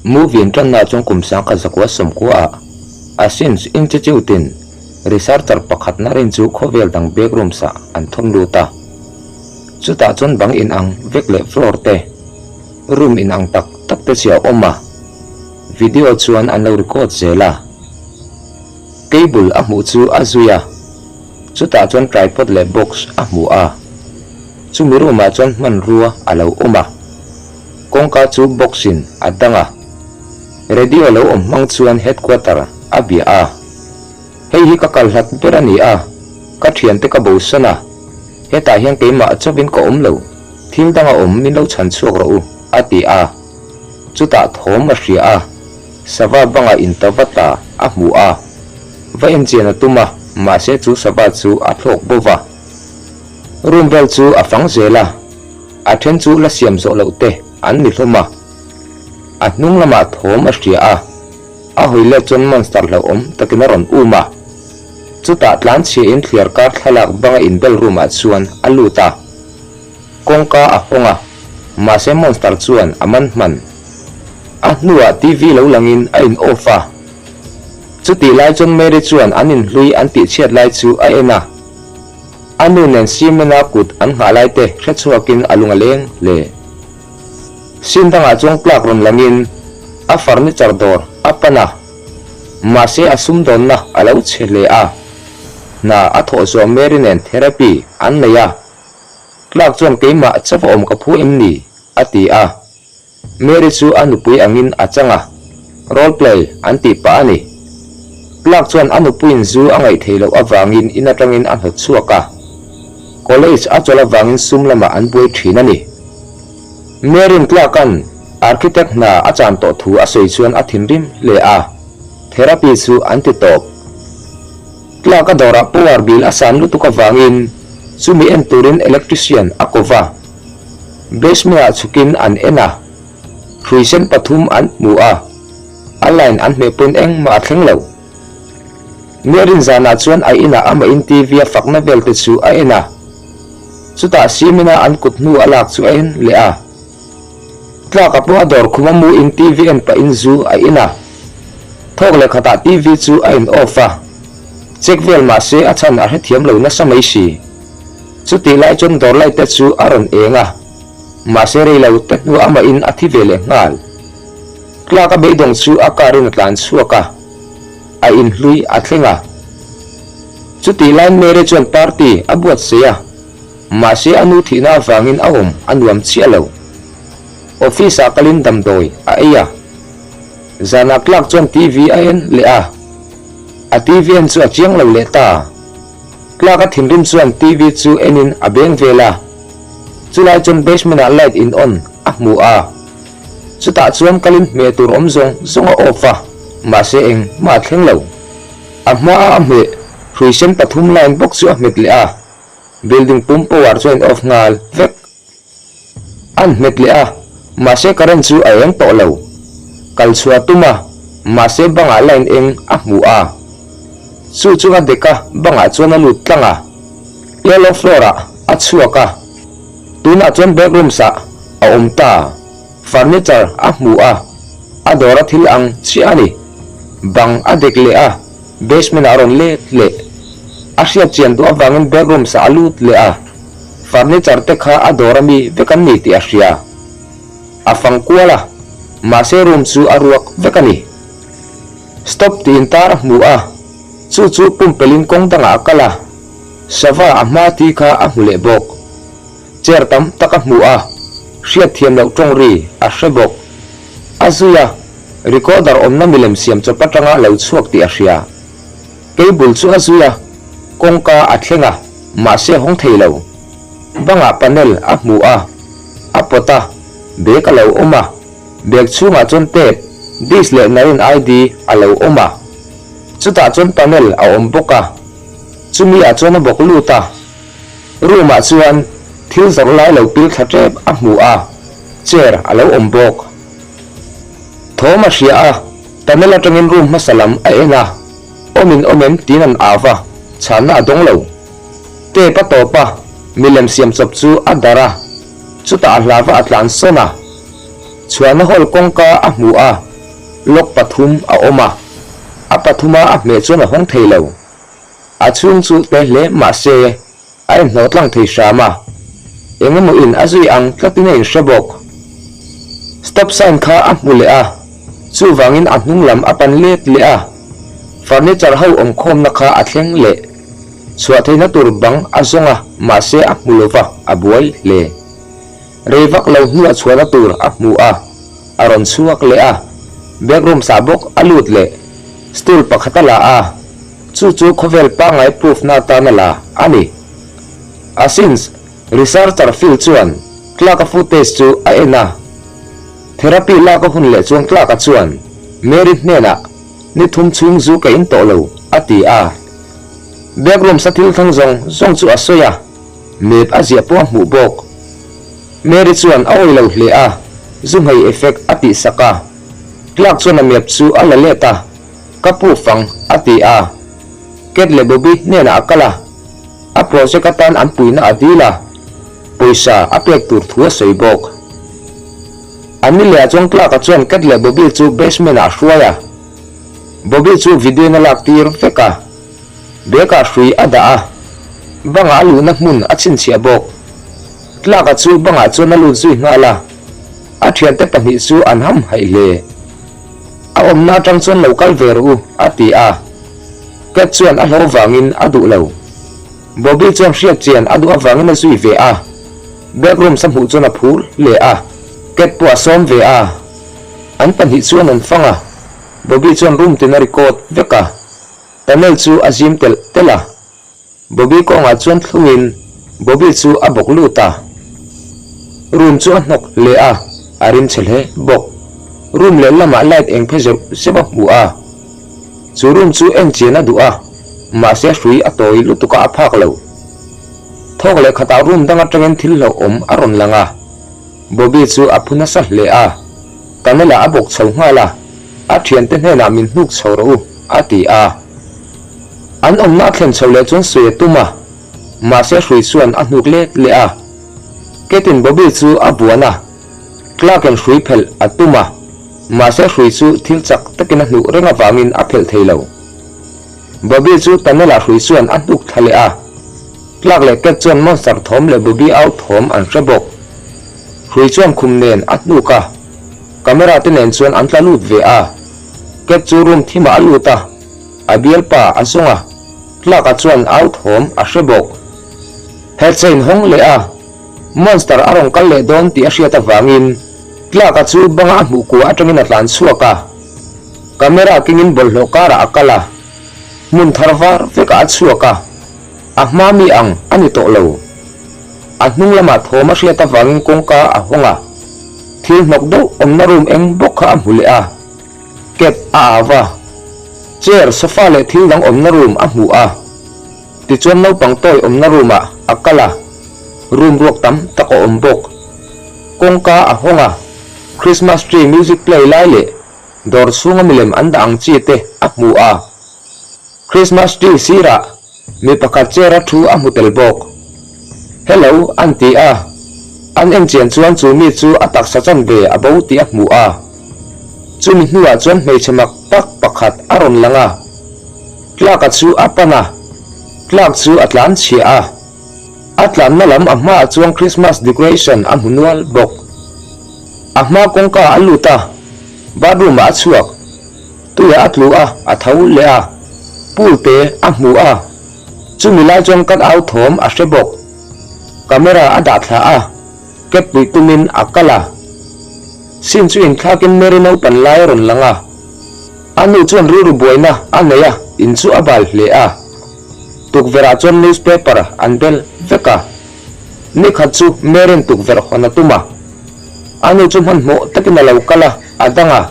Movie in tanna chuan kum 1990 ah Asins Institute in researcher pakhat Naren chu khawvel dang backrooms ah an thawn lut a. Chutah chuan bang in ang vek leh floor te, room in ang tak tak te chi a awm a. Video chuan an lo record zel a. Cable a hmuh chu a zui a, chutah chuan tripod leh box a hmu a. Chumi room ah chuan hmanrua a lo awm a. Kawngka chu box in a dang a, radio lo awm hmang chuan headquarter a bia a. Hei hi ka kal hlat ber a ni a, ka thiante ka bosan a, hetah hian keimah chauhin ka awm lo, thil dang a awm min lo chhan chhuak rawh u, a ti a. Chutah thawm a hria a, sava bangah in ta va tla a hmu a, va enchian a tum a, mahse chu sava chu a thlawk bo va. Room vel chu a fang zel a. A then chu la siam zawh loh te an ni hlawm a, a hnung lamah thawm a hria a, a hawi let chuan monster hlauhawm takin a rawn um a. Chutah tlanchhia in thliar kar thlalak banga inbel room ah chuan a lut a, kawngka a hawng a, mahse monster chuan a man hman. A hnuah TV lo langin a in off a. Chutih lai chuan Mary chuan an inhlui an tihchhiat lai chu a en a. A nu nen cement-a kut an nghah lai te hre chhuakin a lung a leng hle. Scene dangah chuan Clark rawn langin a furniture dawr a pan a, mahse a sumdawnna a lo chhe hle a. Hna a thawh zawh Mary nen therapy an nei a, Clark chuan keimah chauh a awm ka phu em ni? a ti a. Mary chu a nupui angin a chang a, role play an tih pah a ni. Clark chuan a nupuiin zu a ngaih theih loh avangin in atangin a hnawt chhuak a. College a chawlh avangin sum lamah an buai thin a ni. Mary'n Clark-a'n architect hna a chan tawh thu a sawi chuan a thinrim hle a, therapy chu an ti tawp. Clark-a dawrah power bill a san lutuk avangin chumi en turin electrician a ko va. Basement-ah chhukin an en a, hruisen pathum an hmu a, a line an hmeh pawhin engmah a thleng lo. Merin zanah chuan a inah amahin TV a fakna vel te chu a en a, chutah cement-a an kut hnu a lak chu a en leh a. Tlaka pawh a dawr khum a mu in TV en pahin zu a in a, thawk leh khatah TV chu a in off a, check vel mahse a chhan a hrethiam lo nasa mai si. Chutih lai chuan dawr light te chu a rawn eng a, mahse rei lo te hnu amahin a thi ve leh nghal. Clark a beidawng chu a car in a tlan chhuak a, a inhlui a thleng a. Chutih laiin Mary chuan party a buatsaih a, mahse a nu thihna avangin a awm a nuam chiah lo. Office ah kalin damdawi a ei a. Zanah Clark chuan TV a en leh a, a TV en chu a chiang lo leh ta. Clark a thinrim chuan TV chu enin a beng vel a, chulai chuan basement ah light in on a hmu a, chutah chuan kalin hmeh tur awm zawng zawng a off a, mahse eng mah a thleng lo. A hma a a hmeh hrui sen pathum line bawk chu a hmet leh a, building pum power chu a in off nghal vek. An hmet leh a, mahse current chu a eng tawh lo. Kal chhuah a tum a, mahse bangah line eng a hmu a. Chu chu a dek a, bangah chuan a lut tlang a. Yellow floor ah a chhuak a, tunah chuan back rooms ah a awm ta. Furniture a hmu a, a dawr a thil ang chiah a ni. Bang a dek leh a, basement ah a rawn let leh. A hriat chian duh avangin back rooms ah a lut leh a. Furniture te kha a dawr ami vek an ni tih a hria. A fang kual a, mahse room chu a ruak vek a ni. Stop tiin tar a hmu a, chu chu pumpelhin kawng dangah a kal a, sava a hma ti kha a hmu leh bawk. Chair tam tak a hmu a, hriat thiam loh tawng ri a hre bawk. A zui a, recorder awmna milem siam chawp atanga lo chhuak tih a hria. Cable chu a zui a, kawngka a thleng a, mahse a hawng thei lo. Bangah panel a hmu a, a pawt a, bag a lo awm a, bag chhungah chuan tape, disc leh Naren ID a lo awm a. Chutah chuan panel a awm bawk a, chumi ah chuan a bawk lut a. Room ah chuan thil zawrh lai lo pil thla tep a hmu a, chair a lo awm bawk. Thawm a hria a, tunnel atangin room hmasa lam a en a, awm in awm em tiin an au va, chhanna a dawng lo. Tape a tawp a, milem siam chawp chu a darh a, chutah a hlava a tlan sawn a. Chhuahna hall kawngka a hmu a. Lock pathum a awm a, a pathuma a hmeh chuan a hawng thei lo. A chhung chu te hle mah se a inhnawh tlang thei hram a, eng emaw in a zui ang tlatin a inhre bawk. Stop sign kha a hmu leh a, chuvangin a hnung lam a pan let leh a, furniture ho awmkhawmna kha a thleng leh. Chhuah theihna tur bang a zawng a, mahse a hmu lova, a buai hle. Rei vak lo hnuah chhuahna tur a hmu a, a rawn chhuak leh a, backroom sah bawk a lut leh stool pakhat a la a, chu chu khawvel pangngai proof na atan a la a ni. Asins researcher Phil chuan Clark-a footage chu a en a, therapy lak a hun leh chuan Clark-a chuan Mary hnenah ni thum chhung zu ka in tawh lo a ti a, backroom sa thil thleng zawng zawng chu a sawi a. Map a ziah pawh a hmuh bawk. Mary chuan a awih lo hle a, zu nghei effect a tih sak a. Clark chuan a map chu a la let a, Ka pu fang, a ti a. Cat leh Bobby hnenah a kal a, a project atan an puihna a dil a, pawisa a pek tur thu a sawi bawk. An ni leh ah chuan Clark-a chuan Cat leh Bobby chu basement ah a hruai a. Bobby chu video in a lak tir vek a. Bag-ah hrui a dah a, bangah a luhna hmun a chhinchhiah bawk. Tlaka chu bangah chuan a lut zui nghal a, a thiante pahnih chu an ham haih hle. A awmna atang chuan lo kal ve rawh u, a ti a. Cat chuan a hlauh vangin a duh lo. Bobby chuan hriat chian a duh avangin a zui ve a, backroom sa hmuh chuan a phur hle a, Cat pawh a sawm ve a. An pahnih chuan an fang a, Bobby chuan room tin a record vek a. Tunnel chu a zim telh telh a, Bobby kawngah chuan thlungin Bobby chu a bawk lut a. Room chu a hnawk hle a, a rim chhe hle bawk. Room lehlamah light eng phe zeuh zeuh a hmu a. Chu room chu en chian a duh a, mahse hrui a tawi lutuk a a phak lo. Thawk leh khatah room dang atangin thil hlauhawm a rawn lang a, Bobby chu a phu nasa hle a. Tunnel ah a bawk chho nghal a, a thiante hnenah min hnuk chho rawh u, a ti a. An awmna a thlen chho leh chuan sawi a tum a, mahse hrui chuan a hnuk let leh a. Ketin Bobby chu a buan a, Clark in hrui phelh a tum a, mahse hrui chu thil chak takin a hnuh reng avangin a phelh thei lo. Bobby chu tunnel ah hrui chuan a hnuk thla leh a, Clark leh Cat chuan monster thawm leh Bobby au thawm an hre bawk. Hrui chuan khum nen a hnuk a, camera te nen chuan an tla lut ve a. Cat chu room thimah a lut a, a bialpa a zawng a, Clark-a chuan au thawm a hre bawk. Head chain hawng leh a, monster a rawn kal leh dawn tih a hriat avangin Clark-a chu banga a hmuh kua atangin a tlan chhuak a, camera kengin bawlhhlawh karah a kal a, hmun thar var vekah a chhuak a. A hma mi ang a ni tawh lo. A hnung lamah thawm a hriat avangin kawngka a hawng a, thil hnawk deuh awmna room eng bawk kha a hmu leh a, cat a au a, chair, sofa leh thil dang awmna room a hmu a, tichuan naupang toy awmna room ah a kal a, room ruak tam tak a awm bawk. Kawngka a hawng a, Christmas tree music play lai leh dawr chhunga milem an dah ang chi te a hmu a. Christmas tree sirah mi pakhat chair a thu a hmu tel bawk. Hello an ti a, an en chian chuan chu mi chu a taksa chanve a bo tih a hmu a. Chumi hnuah chuan hmeichhe mak tak pakhat a rawn lang a, Clark-a chu a pan a, Clark chu a tlan chhiah a. A tlanna lam a hmaah chuan Christmas decoration a hmu nual bawk. A hma kawngka a lut a, bathroom ah a chhuak. Tuiah a tlu a, a tho leh a, pool te a hmu a, chumi lai chuan cut out thawm a hre bawk. Camera a dah thla a, cap puih tumin a kal a. Scene chu inthlakin Mary naupan lai a rawn lang a, a nu chuan rilru buaina a nei a, in chu a bal hle a. Tukverh ah chuan newspaper an bel vek a, nikhat chu Mary'n tukverh hawn a tum a, a nu chu hmanhmawh takin a lo kal a, a dang a,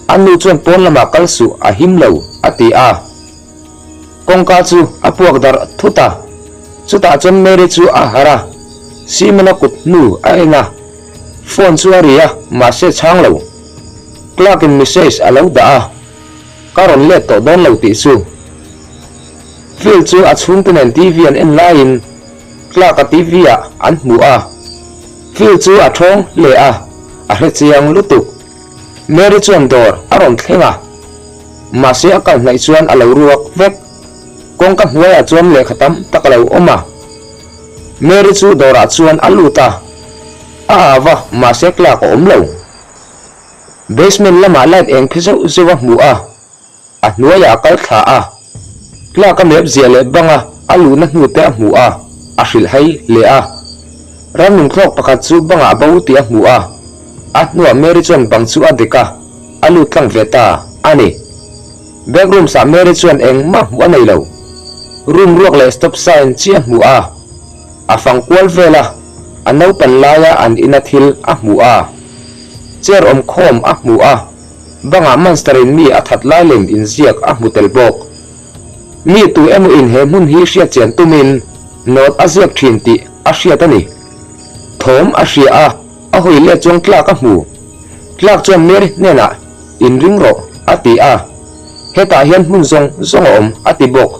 a nu chuan pawn lamah kal suh a him lo a ti a, kawngka chu a puak darh thut a, chutah chuan Mary chu a harh a, Simon-a kut hnu a en a, phone chu a ri a, mahse chhang lo, Clark-in message a lo dah a. Ka rawn let tawh dawn lo tih chu. Phil chu a chhungte nen TV an en laiin Clark-a TV ah an hmu a. Phil chu a thawng hle a, a hre chiang lutuk. Mary chuan dawr a rawn thleng a, mahse a kal hnaih chuan a lo ruak vek. Kawngka hnuaiah chuan lehkha tam tak a lo awm a. Mary chu dawrah chuan a lut a, a au a, mahse clerk a awm lo. Basement lamah light eng phe zeuh zeuh a hmu a, a hnuaiah a kal thla a. Clerk a mep zia leh banga a luhna hnu te a hmu a, a hrilh hai hle a. Ramnung thlawk pakhat chu bangah a bo tih a hmu a, a hnuah Mary chuan bang chu a dek a, a lut tlang ve ta a ni. Back rooms ah Mary chuan engmah hmuh a nei lo. Room ruak leh stop sign chiah a hmu a, a fang kual vel a, a naupan laia an ina thil a hmu a. Chair awm khawm a hmu a, bangah monster in mi a that lai lem inziak a hmu tel bawk. Mi tu emaw in he hmun hi hriat chian tumin note a ziak thin tih a hriat a ni. Thawm a hria a, a hawi let chuan Clark a hmu. Clark chuan Mary hnenah, Inring rawh, a ti a. Hetah hian hmun zawng zawng a awm, a ti bawk.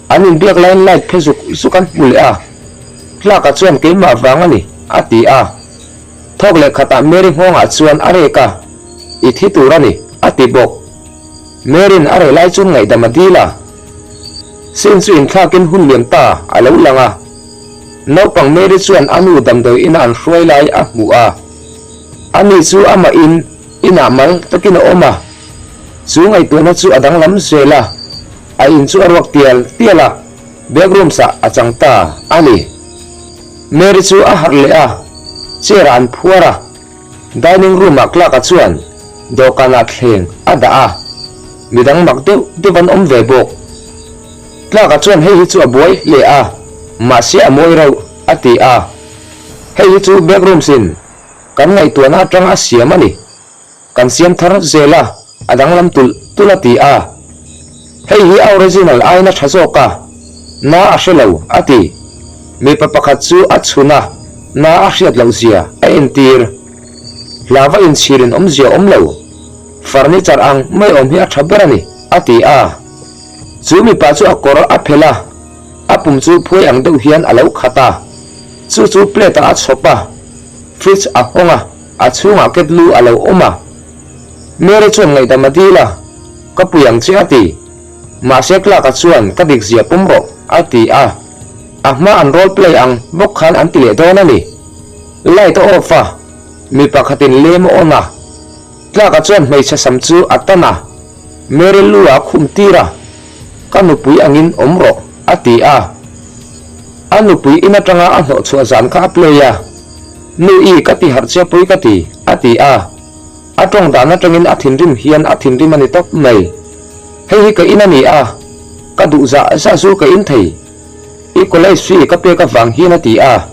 An inbiak laiin light phe zuk zuk an hmu leh a. Clark-a chuan keimah vang a ni, a ti a. Thawk leh khatah Mary nghawngah chuan a rek a, I thi tur a ni, a ti bawk. Mary'n a reh lai chuan ngaihdam a dil a. Scene chu inthlakin hun liam ta a lo lang a. Naupang Mary chuan a nu damdawi ina an hruai lai a hmu a. Ani chu amah in inah mal takin a awm a. Chu ngaihtuahna chu a danglam zel a, a in chu a ruak tial tial a, backroom sah a chang ta a ni. Mary chu a harh leh a, chair ah an phuar a. Dining room ah Clark-a chuan dawhkan ah thleng a dah a, midang mak deuh deuh an awm ve bawk. Clark-a chuan hei hi chu a buai hle a, mahse a mawi reuh a ti a. Hei hi chu back rooms in kan ngaihtuahna atang a siam a ni. Kan siam thar zel a, a danglam tulh tulh a ti a. Hei hi a original aiin a tha zawk a, na a hre lo a ti. Mipa pakhat chu a chhun a, na a hriat loh zia a entir. Hlava inchhirin awmzia awm lo, furniture ang mai awm hi a tha ber a ni a ti a. Chu mipa chu a kawr a phelh a, a pum chu phuai ang deuh hian a lo khat a, chu chu plate ah a chhawp a, fridge a hawng a. A chhungah ket lu a lo awm a. Mary chuan ngaihdam a dil a, Ka pui ang che a ti. Mahse Clark-a chuan ka dik zia pawm rawh a ti a. A hma an role play ang bawk khan an ti leh dawn a ni. Light a off a, mi pakhatin lem a on a. Clark-a chuan hmeichhe sam chu a tan a, Mary lu ah a khum tir a, Ka nupui angin awm rawh a ti a. A nupui in atanga a hnawhchhuah zan kha a play a. Nu i ka ti harh che pui ka ti, a ti a. A tawng dan atangin a thinrim hian a thinrim a ni tawp mai. Hei hi ka in a ni a, ka duh zah zah zu ka in thei. I college fee ka pek avang hian a ti a.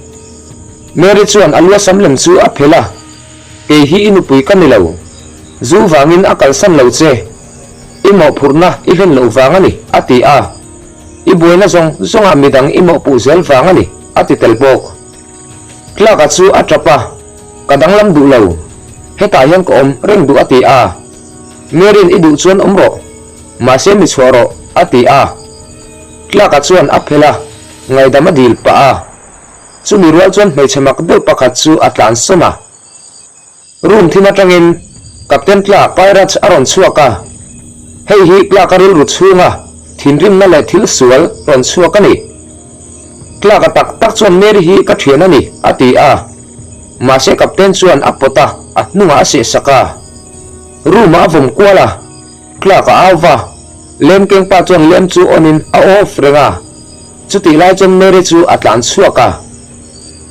Mary chuan a lua sam lem chu a phelh a, Kei hi i nupui ka ni lo. Zu vangin a kalsan lo che. I mawhphurhna i hlen loh vang a ni, a ti a. I buaina zawng zawngah midang i mawhpuh zel vang a ni, a ti tel bawk. Clark-a chu a tap a, Ka danglam duh lo. Hetah hian ka awm reng duh a ti a. Mary'n i duh chuan awm rawh. Mahse mi chhuah rawh, a ti a. Clark-a chuan a phelh a, ngaihdam a dil pah a. Chumi rual chuan hmeichhe mak deuh pakhat chu a tlan sawn a. Room thim atangin Captain Clark Pirates a rawn chhuak a. Hei hi Clark-a rilru chhunga thinrimna leh thil sual rawn chhuak a ni. Clark-a tak tak chuan Mary hi ka thian a ni, a ti a. Mahse Captain chuan a pawt a, a hnungah a sehsak a. Room-ah a vawm kual a, Clark-a au va. Lem kengpa chuan lem chu on in a off reng a. Chutih lai chuan Mary chu a tlan chhuak a.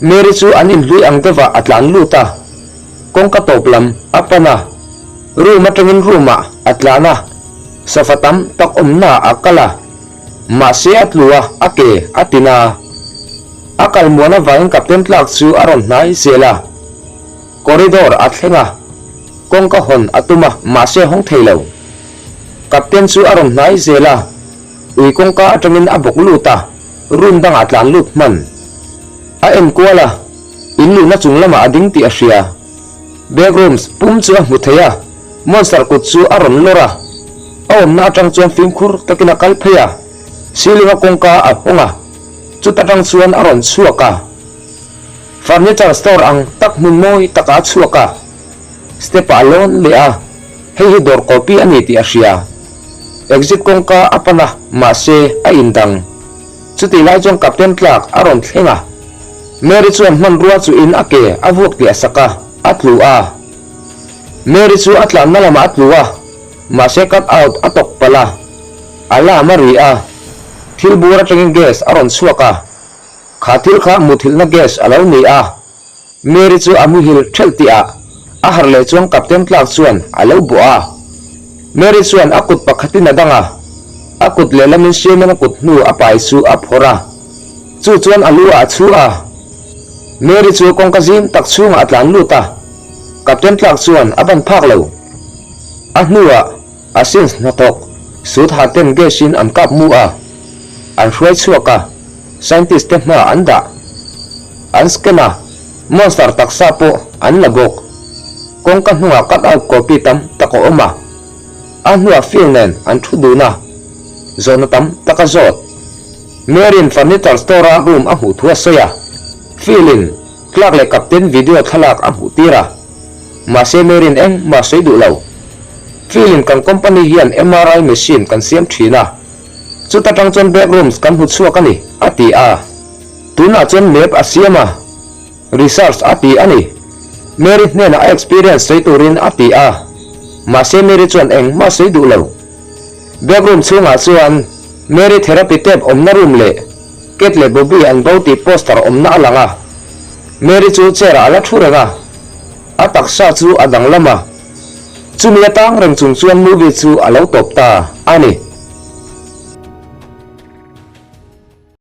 Mary chu an inhlui ang deuhah a tlan lut a, kawngka tawp lam a pan a, room atangin room ah a tlan a, sofa tam tak awmna ah a kal a, mahse a tlu a, a ke a tin a. A kal muan avangin Captain Clark chu a rawn hnai zel a, corridor a thleng a, kawngka hawn a tum a, mahse a hawng thei lo. Captain chu a rawn hnai zel a. Ui kawngka atangin a bawk lut a, room dangah tlan lut hman. A en kual a, in luhna chung lamah a ding tih a hria. Back rooms pum chu a hmu thei a, monster kut chu a rawn lawr a. A awmna atang chuan fimkhur takin a kal phei a, ceiling a kawngka a hawng a, chuta tang chuan a rawn chhuak a. Furniture store ang tak hmun mawi takah a chhuak a. Step ah a lawn leh a, hei hi dawr copy a ni tih a hria. Exit kawngka a pan a, mahse a indang. Chutih lai chuan Captain Clark a rawn thleng a. Mary chuan hmanrua chu in a ke a vuak tih a sak a, a tlu a. Mary chu a tlanna lamah a tlu a, mahse cut out a tawk palh a. Alarm a ri a, thil bur atangin gas a rawn chhuak a. Kha thil kha muthilhna gas a lo ni a. Mary chu a muhil thelh tih ah a harh leh chuan Captain Clark chuan a lo bawh a. Mary chuan a kut pakhatin a dang a, a kut lehlamin Simon-a kut hnu a pai chu a phawrh a. Chu chuan a lu ah a chhu a. Mary chu kawngka zim tak chhungah a tlan lut a, Captain Clark chuan a ban phak lo. A hnuah a sins hnathawk suit ha ten gas in an kap mu a, an hruai chhuak a. Scientist te hma an dah. An scan a, monster taksa pawh an la bawk. Kawngka hnungah cut out copy tam tak a awm a. A hnuah Phil nen an thu dun a, zawhna tam tak a zawt. Mary-in furniture store-a room a hmuh thu a sawi a, Phil-in Clark leh Captain video thlalak a hmuh tir a. Mahse Mary-in engmah a sawi duh lo. Phil-in kan company hian MRI machine kan siam thin a. Chuta tang chuan back rooms kan hmu chhuak a ni, a ti a. Tunah chuan map a siam a, research a ti a ni. Mary hnenah a experience sawi turin a ti a, mahse Mary chuan engmah sawi duh lo. Back room chhungah chuan Mary therapy tape awmna room leh Kate leh Bobby an bo tih poster awmna a lang a. Mary chu chair ah a la thu reng a, a taksa chu a danglam a. Chumi atang reng chung chuan movie chu a lo tawp ta a ni.